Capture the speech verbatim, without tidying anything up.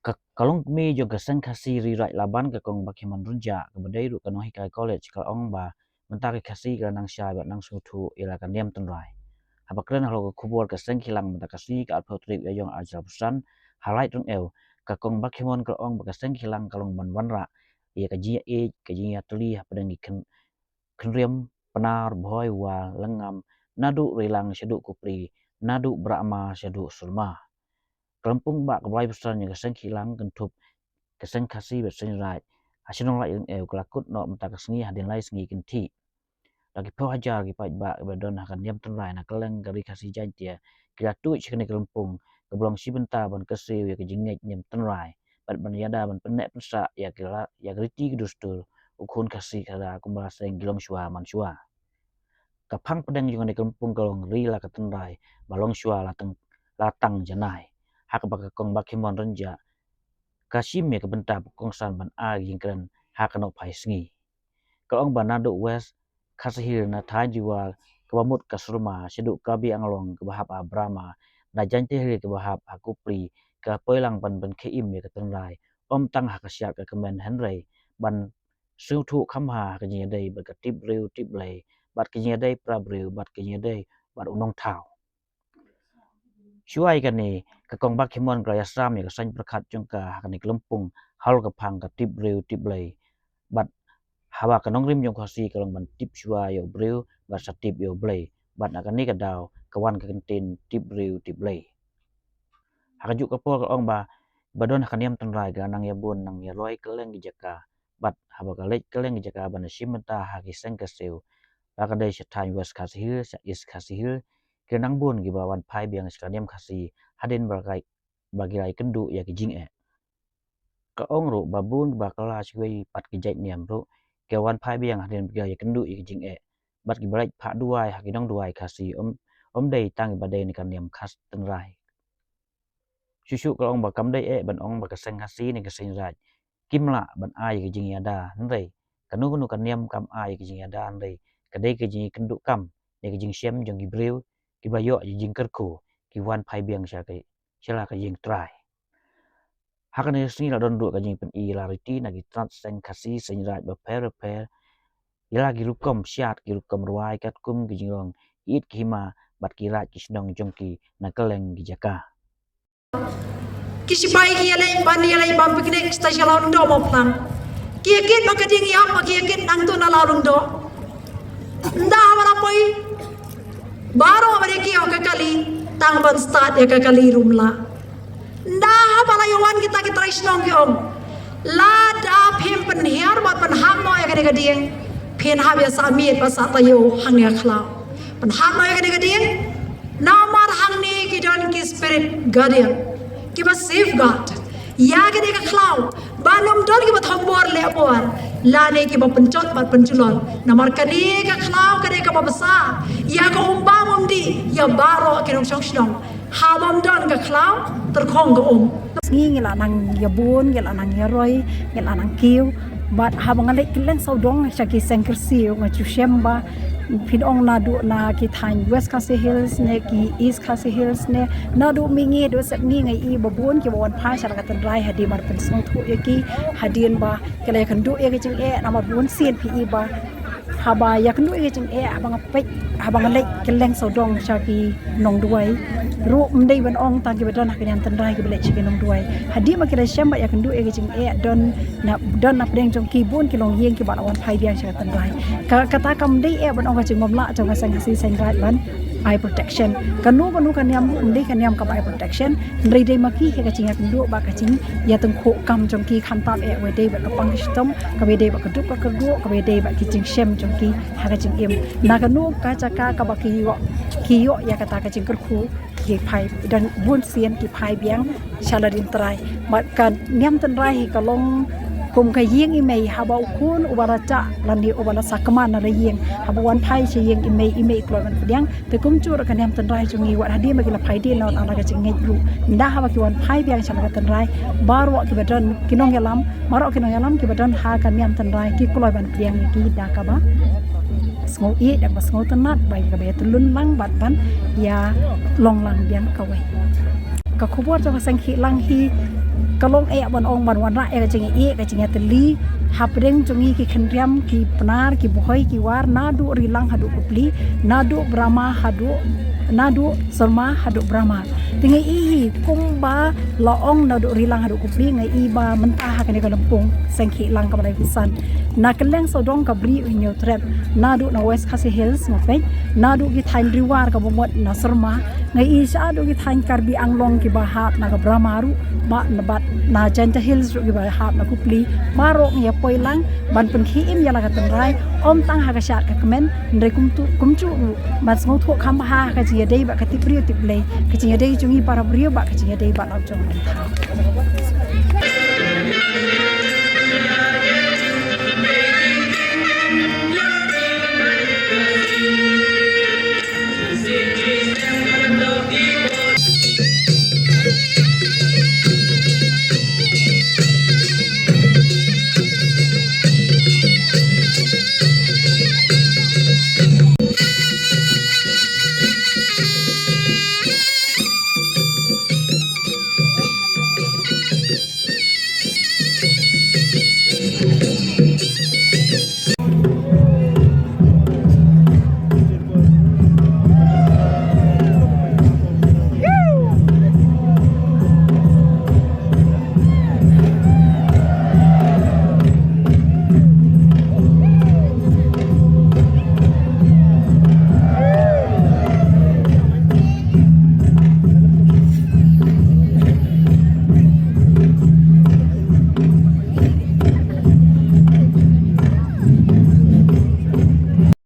Ka, ka longkmie jong ka seng Khasi Ri Raij Laban, ka Kong Bakhiamon Rynjah, kaba dei ruh ka nonghikai college, ka la ong ba mynta ki Khasi ki la nang shai bad nang sngewthuh ïa la ka niam tynrai. Haba kren halor ka khubor ka seng Khillang mynta ka sngi ka arphew tarik Ïaïong arhajar arphew san, ha Laitryngew, ka Kong Bakhiamon ka la ong ba ka seng Khillang ka long ban wanrah ïa ka jingïaid, ka jingïatylli hapdeng ki khyn-, khynriam, Pnar, Bhoi, War, Lyngngam, naduh Rilang shaduh Kupri, naduh Brahma shaduh Surma. Ka lympung bah kaba laiphew san jong ka seng Khillang kynthup ka seng Khasi bad seng Raij ha shnong Laitryngew ka la kut noh mynta ka sngi hadien lai sngi kynthih. Da ki phew hajar ki paidbah kiba don ha ka niam tynrai na kylleng ka ri Khasi Jaiñtia ki la tuid sha kane ka lympung kaba long shi bynta ban kyrsiew ïa ka jingngeit niam tynrai bad ban ïada ban pynneh pynsah ïa ki la, ïa ka riti ka dustur u khun Khasi khadar kumba la seng ki longshuwa manshuwa. Ka phang pdeng jong kane ka lympung ka long Ri la ka tynrai, ba longshuwa la tang, la tang janai. Ha kaba ka Kong Bakhiamon Rynjah ka shim ïa ka bynta ba kongsan ban ai ka jingkren ha ka nohphai sngi. Ka ong ba naduh West Khasi Hills na thaiñ Riwar kaba mut ka Surma, shaduh Karbi Anglong kaba hap ha Brahma, na Jaiñtia Hills kaba hap ha Kupri, ka poi lang ban, ban pynkhein ïa ka tynrai, ym tang ha ka shyiap ka kmen hynrei ban sngewthuh kham bha ha ka jingïadei bad ka tip briew tip Blei, bad ka jingïadei para briew, bad ka jingïadei bad u nongthaw. Shuwa ïa kane, ka Kong Bakhiamon ka la ïasam ïa ka saiñ pyrkhat jong ka ha kane ka lympung halor ka phang ka tip briew tip Blei. Bad haba ka nongrim jong u Khasi ka long ban tip shuwa ïa u briew bad sa tip ïa u Blei. Bad na kane ka daw ka wan ka kyntien tip briew tip Blei. Ha kajuh ka por ka ong ba, ba don ha ka niam tynrai ka nang ïabun nang ïaroi kylleng ki jaka. Bad haba ka leit kylleng ki jaka ban shim bynta ha ki seng kyrsiew, la ka dei sha thaiñ West Khasi Hills, sha East Khasi Hills, ki nang bun kiba wan phai biang sha ka niam Khasi hadien ba ki la, ba ki la ïakynduh ïa ki jingeh. Ka ong ruh ba bun kiba kylla shawei pat ki jait niam ruh ki wan phai biang hadien ba ki la ïakynduh ïa ki jingeh. Bad kiba leit phah duwai ha ki nongduwai Khasi ym, ym dei tang kiba dei na ka niam Khasi tynrai. Shuh shuh ka ong ba kam dei eh ban ong ba ka seng Khasi ne ka seng Raij kim lah ban ai ka jingïada, hynrei kano kano ka niam kam ai ka jingïada, hynrei ka dei ka jingïakynduh kam ne ka jingshem jong ki briew kiba ïoh ïa ka jingkyrkhu, ki wan phai biang sha ka, sha la ka ïing Trai. Ha kane ka sngi la don ruh ka jingpyni ïa la riti na ki tnat seng Khasi seng Raij bapher bapher, ïa la ki rukom shad ki rukom rwai katkum ki jinglong ki it ki hima bad ki raid ki shnong jong ki na kylleng ki jaka. Ki shipai ki ïaleit ban ïaleit bam picnic sha Lawngdoh Mawphlang. Ki ïakit ba ka ding ïap ba ki ïakit nangta na Lawngdoh. Ynda haba la poi baroh ba dei ki ïa ka kali tang ban stad ïa ka kali ruh ym lah. Ynda haba la ïa wan kita ki trai shnong ki ong, lada phim pynhiar bad pynhap noh ïa kane ka dieng, phin hap ïa sah miet bad sah taïew hangne ha khlaw. Pynhap noh ïa kane ka dieng namar hangne ki don ki spirit guardian kiba safeguard ïa kane ka khlaw ba ym don kiba thombor leh bor lane kiba pynjot bad pynjulor. Namar kane ka khlaw ka dei kaba bsa ïa ka um bam um dih ïa baroh ki nongshong shnong. Haba ym don ka khlaw, tyrkhong ka um. Ngi, ngi la nang ïabun, ngi la nang ïaroi, ngi la nang kiew. Bad haba nga leit kylleng sawdong sha ki seng kyrsiew, nga ju shem ba phin ong naduh na ki thaiñ West Khasi Hills ne ki East Khasi Hills ne naduh mihngi haduh sepngi nga i ba bun kiba wan phai sha la ka tynrai hadien ba pynsngewthuh ïa ki, hadien ba ki la ïakynduh ïa ka jingeh. Namar bun sien phi i ba haba ïakynduh ïa ka jingeh, haba nga peit, haba nga leit kylleng sawdong sha ki nongduwai ruh, ym dei ban ong tang kiba don ha ka niam tynrai kiba leit sha ki nongduwai. Hadien ba ki la shem ba ïakynduh ïa ka jingeh, don na, don na pdeng jong ki bun ki longïing kiba la wan phai biang sha ka tynrai. Ka, kata kam dei eh ban ong ka jingbymlah jong ka seng Khasi seng Raij ban ai protection. Kano kano ka niam ruh ym dei ka niam kaba ai protection, hynrei dei ma ki ha ka jingïakynduh bad ka jingïatyngkhuh kam jong ki, khamtam eh ba dei bad ka pang ka shitom, kaba dei bad ka duk ka kyrduh, kaba dei bad ki jingshem jong ki ha ka jingim. Na kano ka jaka kaba ki ïoh, ki ïoh ïa kata ka jingkyrkhu, ki phai, don bun sien ki phai biang sha la dien trai. Bad ka niam tynrai hi ka long kum ka ïing i mei, haba u khun uba la jah lane uba la sakma na la ïing, haba wan phai sha ïing i mei, i mei i kloi ban pdiang. Te kumjuh ruh ka niam tynrai jong ngi, wat hadien ba ki la phai dien noh na la ka jingngeit ruh, ynda haba ki wan phai biang sha la ka tynrai, baroh kiba don ki nongïalam, baroh ki nongïalam kiba don ha ka niam tynrai ki kloi ban pdiang ïa ki da kaba sngewïeit, da kaba sngewtynnat, ba ïa kaba ïatyllun lang bad ban ïalong lang biang kawei. Ka khubor jong ka seng Khihlang hi Ka long eh ban ong ban wanrah ïa ka jingïaieh ka jingïatylli hapdeng jong ngi ki khynriam ki Pnar ki Bhoi ki War, naduh Rilang haduh Kupli, naduh Brahma haduh, naduh Surma haduh Brahma. Te nga i hi kumba la ong naduh Rilang haduh Kupli, nga i ba mynta ha kane ka lympung seng khih lang kaba lai phew san, na kylleng sawdong ka Bri u Hynñiewtrep, naduh na West Khasi Hills ma peit, naduh ki thaiñ Ri War kaba mut na Surma, nga i shaduh ki thaiñ Karbi Anglong kiba hap na ka Brahma ruh, ba na bad na Jaintia Hills ruh kiba hap na Kupli, baroh ngi ïa poi lang ban pynkhie im ïa la ka tynrai, ym tang ha ka shad ka kmen, hynrei kumtu kumjuh ruh ban sngewthuh kham bha ha ka jingïadei bad ka tip briew tip Blei, ka jingïadei jong ngi para briew bad ka jingïadei bad la u jong u Nongthaw.